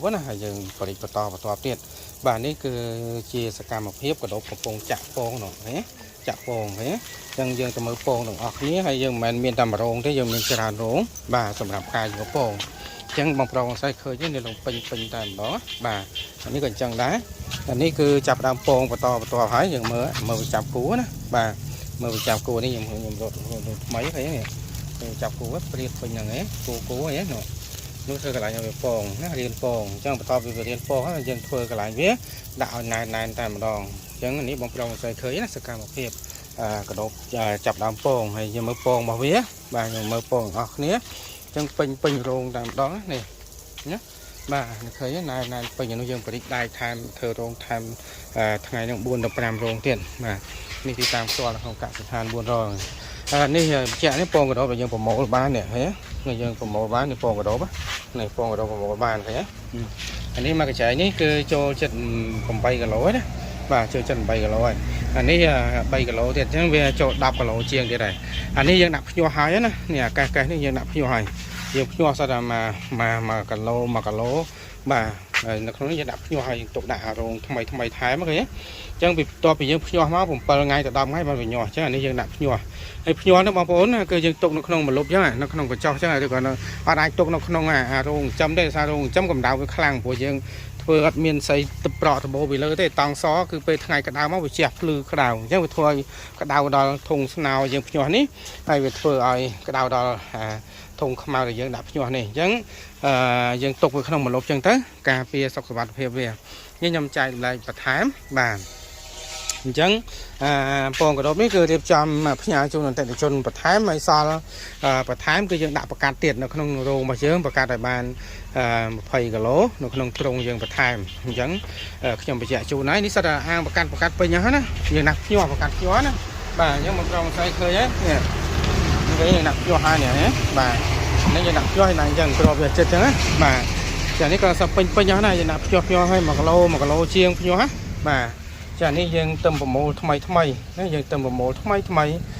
បណាហើយយើងបរិចបន្តបន្តទៀតបាទនេះគឺជាសកម្មភាពកដបកំពុងចាក់ពងនោះឃើញទេចាក់ពងឃើញទេអញ្ចឹងយើងទៅមើលពងទាំងអស់គ្នាហើយយើងមិនមែនមានតែមួយរោងទេយើងមានច្រើនរោងបាទសម្រាប់ការយកពងអញ្ចឹងបងប្រុសបងស្រីឃើញទេនេះលងពេញពេញតែម្ដងបាទអានេះក៏អញ្ចឹងដែរអានេះគឺចាប់ដើមពងបន្តបន្តហើយយើងមើលមើលវាចាប់គូណាបាទមើលវាចាប់គូនេះខ្ញុំខ្ញុំរត់រត់ថ្មីឃើញទេខ្ញុំចាប់គូព្រៀបពេញហ្នឹងឯងគូគូឯងនោះនោះធ្វើកន្លែងឲ្យវាពងណារៀនពងអញ្ចឹងបន្ទាប់ពីវារៀនពងហើយយើងធ្វើកន្លែងវាដាក់ឲ្យណែនណែនតែម្ដងអញ្ចឹងនេះបងប្រុសបងស្រីឃើញណាសកម្មភាពកដបចាប់ដើមពងហើយយើងមើលពងរបស់វាបាទយើងមើលពងទាំងអស់គ្នាអញ្ចឹងពេញពេញរោងតែម្ដងនេះណាបាទឃើញណែនណែនពេញនោះយើងបរិចដែកថែមធ្វើរោងថែមថ្ងៃនឹង4ដល់5រោងទៀតបាទនេះទីតាមផ្ទាល់ក្នុងកសិដ្ឋាន4រោងនេះបញ្ជាក់នេះពងកដបដែលយើងប្រមូលបាននេះឃើញនេះយើងប្រមូលបាននេះពងកដបនេះពងកដបប្រមូលបានឃើញអានេះមកកញ្ចែនេះគឺចូលចិត្ត8គីឡូណាបាទចូលចិត្ត8គីឡូហើយអានេះ3គីឡូទៀតអញ្ចឹងវាចូល10គីឡូជាងទៀតហើយអានេះយើងដាក់ភ្ញាស់ហើយណានេះអាកេះកេះនេះយើងដាក់ភ្ញាស់ហើយយើងភ្ញាស់សតតែមួយ1គីឡូ1គីឡូបាទហើយនៅក្នុងនេះយើងដាក់ភ្ញាស់ហើយយើងទុកដាក់អារោងថ្មីថ្មីថែមឃើញទេអញ្ចឹងពីបន្ទាប់ពីយើងភ្ញាស់មក7ថ្ងៃទៅ10ថ្ងៃបានវាញាស់អញ្ចឹងអានេះយើងដាក់ភ្ញាស់ហើយភ្ញាស់នោះបងប្អូនគឺយើងទុកនៅក្នុងម្លប់អញ្ចឹងនៅក្នុងកញ្ចុះអញ្ចឹងឬក៏អត់អាចទុកនៅក្នុងអារោងចិញ្ចឹមទេដោយសាររោងចិញ្ចឹមកម្ដៅវាខ្លាំងព្រោះយើងធ្វើអត់មានស្អីទឹកប្រក់ដបូពីលើទេតង់សគឺពេលថ្ងៃក្តៅមកវាជះភ្លឺក្តៅអញ្ចឹងវាធ្វើឲ្យក្តៅដល់ធុងស្នោយើងភ្ញាស់នេះហើយវាធ្វើឲ្យក្តៅដល់អាធុងខ្មៅដែលយើងដាក់ភ្ញាស់នេះអញ្ចឹងអឺយើងទុកវាក្នុងម្លប់អញ្ចឹងទៅការពារសុខសុវត្ថិភាពវានេះខ្ញុំចែករំលែកបន្ថែមបាទអញ្ចឹងអាពងកដបនេះគឺរៀបចំផ្ញើជូនអតិថិជនបន្ថែមហើយសល់បន្ថែមគឺយើងដាក់ប្រកាសទៀតនៅក្នុងរោងរបស់យើងប្រកាសឲ្យបាន20គីឡូនៅក្នុងទ្រុងយើងបន្ថែមអញ្ចឹងខ្ញុំបញ្ជាក់ជូនហើយនេះសិតតែអាងប្រកាសប្រកាសពេញហើយណាយើងដាក់ភ្ញាស់ប្រកាសភ្ញាស់ណាបាទអញ្ចឹងមកក្រុមស្អីឃើញហើយនេះនេះយើងដាក់ភ្ញាស់ហើយនេះបាទនេះយើងដាក់ភ្ញាស់ហើយណាអញ្ចឹងគ្របវាចិត្តអញ្ចឹងណាបាទចានេះក៏សពេញពេញហើយណាយើងដាក់ភ្ញាស់ភ្ញាស់ហើយ1គីឡូ1គីឡូជាងភ្ញាស់ណាបាទចានេះយើងទឹមប្រមូលថ្មីថ្មីណាយើងទឹមប្រមូលថ្មីថ្មី។